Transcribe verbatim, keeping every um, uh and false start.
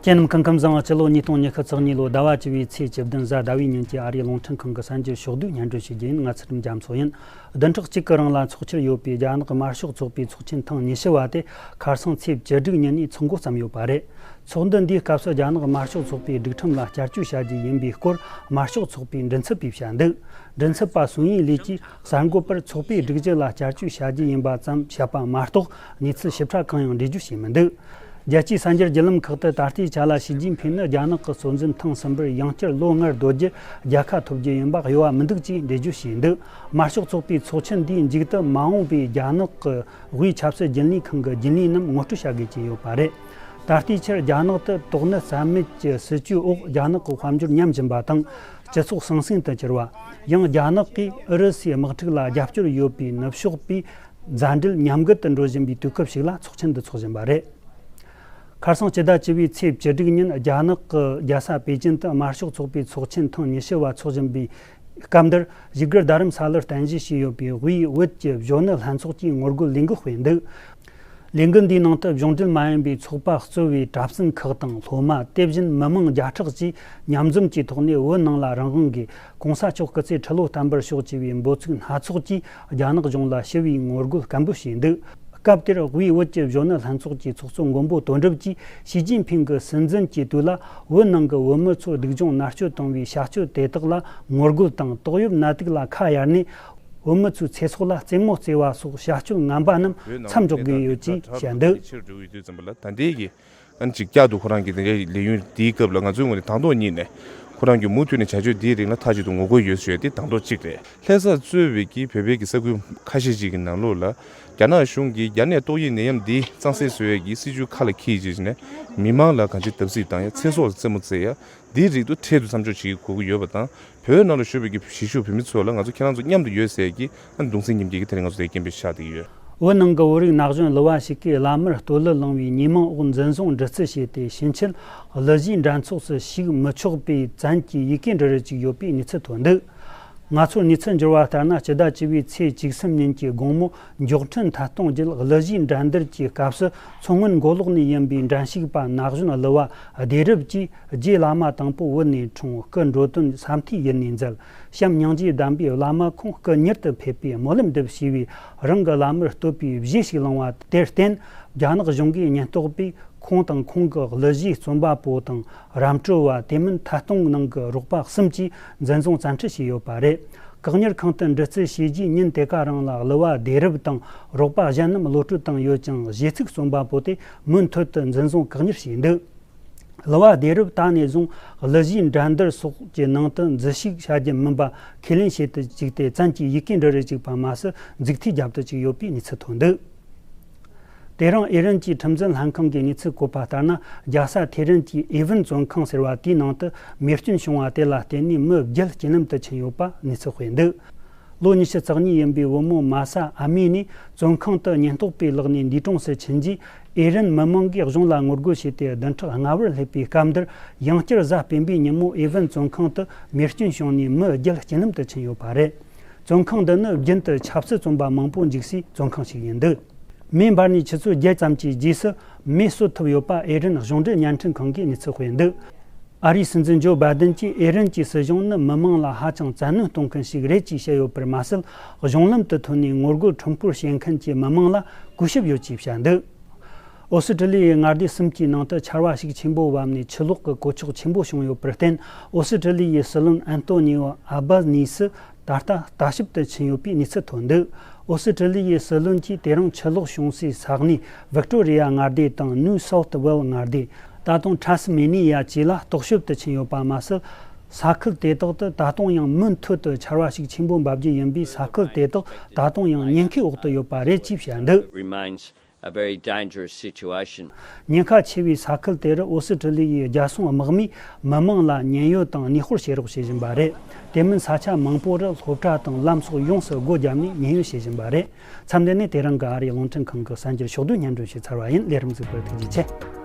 ཁྱེད་རྣམས་སྐུ་ཁམས་བཟང་། སྤྱི་ལོ་ཉིས་སྟོང་ཉི་ཤུ་རྩ་གཉིས་ལོ་ཟླ་བ་བཅུ་བའི་ཚེས་བཅུ་བདུན་གཟའ་ཟླ་བའི་ཉིན་གྱི་ཨ་རིའི་རླུང་འཕྲིན་ཁང་གི་གསར་འགྱུར་ཕྱོགས་བསྡུས་སྙན་སྒྲོན་ཞུ་རྒྱུ་ཡིན། ང་ཚུལ་ཁྲིམས་རྒྱ་མཚོ་ཡིན། བདུན་ཕྲག་གཅིག་གི་རིང་ལ་འཚོགས་འཆར་ཡོད་པའི་རྒྱ་ནག་གི་དམར་ཤོག་ཚོགས་པའི་ཚོགས་ཆེན་ཐེངས་ཉི་ཤུ་བ་དེ་ཁ་སང་ཚེས་བཅུ་དྲུག་ཉིན་ནས་ཚོགས་འགོ་བརྩམས་ཡོད་པ་རེད། ཚོགས་འདུ་འདིའི་སྐབས་སུ་རྒྱ་ནག་དམར་ཤོག་ཚོགས་པའི་སྒྲིག་ཁྲིམས་ལ་བསྐྱར་བཅོས་བྱ་རྒྱུ་ཡིན་པའི་སྐོར་དམར་ཤོག་ཚོགས་པའི་མགྲིན་ཚབ་པས་བཤད་འདུག་མགྲིན་ཚབ་པ་སུང་ཡིན་ལི་གྱིས་གསར་འགོད་པར་ཚོགས་པའི་སྒྲིག་གཞི་ལ་བསྐྱར་བཅོས་བྱ་རྒྱུ་ཡིན་པ་ཙམ་བཤད་པ་མ་གཏོགས་གནས་ཚུལ་ཞིབ་ཕྲ་གང་ཡང་འགྲེལ་བརྗོད་བྱས་མི་འདུག་རྒྱལ་སྤྱིའི་གསར་འགྱུར་བརྒྱུད་ལམ་ཁག་ཏུ་ད་ལྟའི་ཆ་ལ་ཞི་ཅིན་ཕིང་ནི་རྒྱ་ནག་གི་སྲོལ་འཛིན་ཐེངས་གསུམ་པར་ཡང་བསྐྱར་ལོ་ལྔར་སྡོད་རྒྱུར་རྒྱལ་ཁ་ཐོབ་རྒྱུ་ཡིན་པ་གཡོ་བ་མི་འདུག་ཅེས་འགྲེལ་བརྗོད་བྱས་འདུག་དམར་ཤོག་ཚོགས་པའི་ཚོགས་ཆེན་འདིའི་མཇུག་ཏུ་མ་འོངས་པའི་རྒྱ་ནག་གི་དབུས་ཆབ་སྲིད་རྒྱུན་ལས་ཁང་གི་རྒྱུན་ལས་རྣམས་ངོ་སྤྲོད་བྱ་དགོས་ཀྱི་ཡོད་པ་རེད། ད་ལྟའི་ཆར་རྒྱ་ནག་ཏུ་དོགས་གནད་རྩ་མེད་ཀྱི་སྲིད་བྱུས་འོག་རྒྱ་ནག་གི་དཔལ་འབྱོར་ཉམས་བཞིན་པ་དང་། སྤྱི་ཚོགས་ཟང་ཟིང་དུ་གྱུར་བ། ཡང་རྒྱ་ནག་གིས་ཨུ་རུ་སུའི་དམག་འཁྲུག་ལ་རྒྱབ་སྐྱོར་ཡོད་པའི་ནུབ་ཕྱོགས་པའི་མཛའ་འབྲེལ་ཉམས་རྒུད་དུ་འགྲོ་བཞིན་པའི་དུས་སྐབས་ཤིག་ལ་ཚོགས་ཆེན་འདི་འཚོགས་བཞིན་པ་རེད། ཁ་སང་སྤྱི་ཟླ་བཅུ་པའི་ཚེས་བཅུ་དྲུག་ཉིན་རྒྱ་ནག་གི་རྒྱལ་ས་པེ་ཅིན་དུ་དམར་ཤོག་ཚོགས་པའི་ཚོགས་ཆེན་ཐེངས་ཉི་ཤུ་བ་འཚོགས་བཞིན་པའི་སྐབས་འདིར་བཞུགས་སྒར་རྡ་རམ་ས་ལར་རྟེན་གཞི་བྱས་ཡོད་པའི་དབུས་བོད་ཀྱི་གཞོན་ནུ་ལྷན་ཚོགས་ཀྱིས་ངོ་རྒོལ་ལས་འགུལ་སྤེལ་འདུག་ལས་འགུལ་འདིའི་ནང་དུ་གཞུང་འབྲེལ་མ་ཡིན་པའི་ཚོགས་པ་གཙོས་པའི་གྲྭ་བཙུན་ཁག་དང་སློབ་མ། དེ་བཞིན་མི་མང་བརྒྱ་ཕྲག་ཅིག་མཉམ་འཛོམས་ཀྱི་ཐོག་ནས་བོད་ནང་ལ་རང་དབང་གི་གོང་ས་མཆོག་སྐུ་ཚེ་ཁྲི་ལོ་བརྟན་པར་ཤོག་ཅེས་པའི་འབོད་ཚིག་སྣ་ཚོགས་ཀྱིས་རྒྱ་ནག་གཞུང་ལ་ཞི་བའི་ངོ་རྒོལ་སྐད་འབོད་བྱས་འདུག་སྐབས་དེར་དབུས་བོད་ཀྱི་གཞོན་ནུ་ལྷན་ཚོགས་ཀྱི་ཚོགས་གཙོ་མགོན་པོ་དོན་གྲུབ་ཀྱིས་ཞི་ཅིན་ཕིང་གི་སྲིད་འཛིན་གྱི་དུས་ལ་བོད་ནང་གི་བོད་མི་ཚོ་སྡུག་སྦྱོང་མནར་གཅོད་བཏང་བའི་བྱ་སྤྱོད་དེ་དག་ལ་ངོ་རྒོལ་དང་ཏོག་དབྱིབས་ནད་དུག་ལ་ཁ་གཡར་ནས། བོད་མི་ཚོའི་ཚེ་སྲོག་ལ་རྩེད་མོ་རྩེ་བ་སོགས་བྱ་སྤྱོད་ངན་པ་རྣམས་མཚམས་འཇོག་དགོས་ཡོད་ཅེས་བཤད་འདུག་ཆེ་རུ་འགྲོ་ཡོད་དུས་ཙམ་པ་ལ་ད་ལྟའི་གི་ཨ་ནི་ཅིག་བསྐྱར་དུ་ཁོ་རང་གི་དེ་འདྲའི་ལས་ཡུན་འདིའི་སྐབས་ལ་ང་ཚོའི་ངོས་ནས་དང་ཐོག་ཉིད་ནས་ཁོ་རང་གི་མུ་མཐུད་ནས་བྱ་སྤྱོད་འདིའི་རིགས་ལ་མཐའ་གཅིག་ཏུ་ངོ་རྒོལ་ཡོད་ཟེར་ཡ་དེ་དང་ཐོག་གཅིག་རེད། ལྷ་ས་གཙོས་པའི་གི་བོད་པའི་གི་ས་ཁུལ་ཁ་ཤས་ཅིག་གི་ནང་ལོགས་ལ་རྒྱ་ནག་གཞུང་གིས་རྒྱ་ནད་ཏོག་དབྱིབས་ནད་ཡམས་འདི་གཙང་སེལ་བཟོ་ཡ་གི་སྲིད་ཇུས་ཁ་ལ་འཁྱེར་བྱས་ནས་མི་མང་ལ་གང་ཅི་བརྡབ་གསིག་བཏང་ཡ། ཚེ་སྲོག་ལ་རྩེད་མོ་རྩེ་ཡ། འདིའི་རིགས་དུ་འཕྲལ་དུ་མཚམས་འཇོག་བྱེད་དགོས་ཀྱི་ཡོད་པ་དང་། བོད་ནང་ལ་བཞུགས་པའི་གི་གཞིས་བཞུགས་བོད་མི་ཚོ་ལ་ང་ཚོ་ཁྱེད་རང་ཚོ་མཉམ་དུ་ཡོད་ཟེར་གྱི་ཨ་གདུང་སེམས་མཉམ་སྐྱེད་ཀྱི་དེ་རིང་ང་ཚོ་དེ་སྐད་འབོད་ཤར་བསྡད་ཀྱི་ཡོད། བོད་ནང་གི་བོད་རིགས་ན་གཞོན་གླུ་བ་ཞིག་གིས་བླ་མར་སྟོད་གླུ་བླངས་པའི་ཉེས་མིང་འོག་འཛིན་བཟུང་འདྲི་རྩད་བྱས་ཏེ་ཕྱིན་ཆད་གླུ་གཞས་འགྲན་ཚོགས་སུ་ཞུགས་མི་ཆོག་པའི་བཙན་གྱིས་ཡི་གེ་འབྲི་རུ་བཅུག་ཡོད་པའི་གནས་ཚུལ་ཐོན་འདུག་ང་ཚོར་གནས་ཚུལ་འབྱོར་བ་ལྟར་ན། སྤྱི་ཟླ་བཅུ་པའི་ཚེས་བཅུ་གསུམ་ཉིན་གྱི་དགོང་མོ་མགྱོགས་འཕྲིན་ཐད་གཏོང་བརྒྱུད་གླུ་གཞས་འགྲན་བསྡུར་གྱི་སྐབས་སུ་མཚོ་སྔོན་མགོ་ལོག་ནས་ཡིན་པའི་འགྲན་ཞུགས་པ་ན་གཞོན་གླུ་བ་བདེ་རབ་ཀྱིས། རྗེ་བླ་མ་དང་པོ་བོད་ནས་འཁྲུངས། སྐུ་འགྲོ་དོན་ས་མཐའི་ཡུལ་ནས་མཛད། བྱམས་སྙིང་རྗེ་ལྡན་པའི་བླ་མ་ཁོང་སྐུ་མྱུར་དུ་ཕེབས་པའི་སྨོན་ལམ་འདེབས་ཞེས་པའི་རང་གི་བླ་མར་བསྟོད་པའི་གཞས་ཤིག་བླངས་པ་དེར་བརྟེན། རྒྱ་ནག་གཞུང་གི་ཉེན་རྟོག་པས་ཁོང་དང་ཁོང་གི་གླུ་གཞས་རྩོམ་པ་པོ་དང་ར་འཕྲོད་པ། དེ་མིན་ཐད་གཏོང་ནང་གི་རོགས་པ་གསུམ་གྱིས་འཛིན་བཟུང་བཙན་ཁྲིད་བྱས་ཡོད་པ་རེད། བཀག་ཉར་ཁང་དུ་འདྲི་རྩད་བྱས་རྗེས་ཉིན་དེ་ག་རང་ལ་གླུ་བ་བདེ་རབ་དང་རོགས་པ་གཞན་རྣམས་གློད་གྲོལ་བཏང་ཡོད་ཀྱང་། གཞས་ཚིག་རྩོམ་པ་པོ་དེ་མུ་མཐུད་དུ་འཛིན་བཟུང་བཀག་ཉར་བྱས་འདུག་གླུ་བ་བདེ་རབ་ད་ནས་བཟུང་གླུ་གཞས་འགྲན་བསྡུར་སོགས་ཀྱི་ནང་དུ་འཛུལ་ཞུགས་བྱ་རྒྱུ་མིན་པ་ཁས་ལེན་བྱེད་དུ་བཅུག་སྟེ། བཙན་གྱིས་ཡི་གེ་འབྲི་རུ་བཅུག་པ་མ་ཟད། མཛུབ་ཐེལ་བརྒྱབ་ཏུ་བཅུག་ཡོད་པའི་གནས་ཚུལ་ཐོན་འདུག་དེ་རིང་ཨི་རན་གྱི་ཁྲིམས་འཛིན་ལྷན་ཁང་གིས་གནས་ཚུལ་བཀོད་པ་ལྟར་ན། རྒྱལ་ས་ཐེ་རན་གྱི་ཨེ་ཝན་བཙོན་ཁང་ཟེར་བ་དེའི་ནང་དུ་མེ་སྐྱོན་བྱུང་བ་དེ་ལ་བརྟེན་ནས་མི་བརྒྱད་རྐྱེན་ལམ་དུ་ཕྱིན་ཡོད་པ་གནས་ཚུལ་སྤེལ་འདུག་ལོ་ཉི་ཤུ་རྩ་གཉིས་ཡིན་པའི་བུ་མོ་མ་ས་ཨ་མི་ནི་བཙོན་ཁང་དུ་ཉེན་རྟོག་པའི་ལག་ནས་འདས་གྲོངས་སུ་ཕྱིན་རྗེས། ཨེ་རན་མི་མང་གིས་གཞུང་ལ་ངོ་རྒོལ་བྱས་ཏེ། བདུན་ཕྲག་ལྔ་བར་སླེབས་པའི་སྐབས་འདིར། ཡང་བསྐྱར་གཟའ་སྤེན་པའི་ཉིན་མོ་ཨེ་ཝན་བཙོན་ཁང་དུ་མེ་སྐྱོན་བྱུང་ནས་མི་བརྒྱད་རྐྱེན་ལམ་དུ་ཕྱིན་ཡོད་པ་རེད། བཙོན་ཁང་འདི་ནི་རྒྱུན་དུ་ཆབ་སྲིད་བཙོན་པ་མང་པོ་འཇུག་སའི་བཙོན་ཁང་ཞིག་ཡིན་འདུག་མེ་འབར་ནས་ཆུ་ཚོད་བརྒྱད་ཙམ་གྱི་རྗེས་སུ་མེ་གསོད་ཐུབ་ཡོད་པ་ཨེ་རན་གཞུང་འབྲེལ་བརྙན་འཕྲིན་ཁང་གིས་གནས་ཚུལ་སྤེལ་འདུག་ཨ་རིའི་སྲིད་འཛིན་ཇོ་བྷའི་ཏིན་གྱིས། ཨེ་རན་གྱི་སྲིད་གཞུང་ནི་མི་མང་ལ་ཧ་ཅང་བཙན་གནོན་གཏོང་མཁན་ཞིག་རེད་ཅེས་བཤད་ཡོད་པར་མ་ཟད། གཞུང་ལམ་དུ་ཐོན་ནས་ངོ་རྒོལ་ཁྲོམ་སྐོར་བྱེད་མཁན་གྱི་མི་མང་ལ་གུས་ཞབས་ཡོད་ཅེས་བཤད་འདུག་ཨོ་སི་ཀྲི་ལི་ཡའི་མངའ་སྡེ་གསུམ་གྱི་ནང་དུ་ཆར་བ་ཤུགས་ཆེན་པོ་བབས་ནས་ཆུ་ལོག་གི་གོད་ཆག་ཆེན་པོ་བྱུང་ཡོད་པར་བརྟེན། ཨོ་སི་ཀྲི་ལི་ཡའི་སྲིད་བློན་ཨན་ཏོ་ནི་ཨོ་ཨ་སྦ་ནི་སི་ད་ལྟ་ལྟ་ཞིབ་ཏུ་ཕྱིན་ཡོད་པའི་གནས་ཚུལ་ཐོན་འདུག་ཨོ་སི་ཀྲི་ལི་ཡའི་སྲིད་བློན་གྱིས་དེ་རིང་ཆུ་ལོག་བྱུང་སའི་ས་གནས་ཝིག་ཏོ་རི་ཡ་མངའ་སྡེ་དང་ནིའུ་སའུཐ་ཝེལ་མངའ་སྡེ། ད་དུང་ཁྲ་སི་མེ་ནི་ཡ་བཅས་ལ་རྟོག་ཞིབ་ཏུ་ཕྱིན་ཡོད་པ་མ་ཟད། ས་ཁུལ་དེ་དག་ཏུ་ད་དུང་ཡང་མུ་མཐུད་དུ་ཆར་བ་ཤུགས་ཆེན་པོ་འབབ་རྒྱུ་ཡིན་པས། ས་ཁུལ་དེ་དག་ད་དུང་ཡང་ཉེན་ཁའི་འོག་ཏུ་ཡོད་པ་རེད་ཅེས་བཤད་འདུག Remains a very dangerous situation. ཉེན་ཁ་ཆེ་བའི་ས་ཁུལ་དེ་རུ་ཨོ་སི་ཀྲི་ལི་ཡའི་རྒྱལ་སྲུང་དམག་མིས་མི་མང་ལ་ཉེན་གཡོལ་དང་གནས་སྤོར་བྱེད་རོགས་བྱེད་བཞིན་པ་རེད། དེ་མིན་ས་ཆ་མང་པོ་རུ་སློབ་གྲྭ་དང་ལམ་སོགས་ཡོངས་སུ་སྒོ་བརྒྱབ་ནས་ཉེན་གཡོལ་བྱེད་བཞིན་པ་རེད། མཚམས་འདི་ནས་དེ་རིང་གི་ཨ་རིའི་རླུང་འཕྲིན་ཁང་གི་གསར་འགྱུར་ཕྱོགས་བསྡུས་སྙན་སྒྲོན་ཞུས་ཚར་བ་ཡིན། ལས་རིམ་གཟིགས་པར་ཐུགས་རྗེ་ཆེ།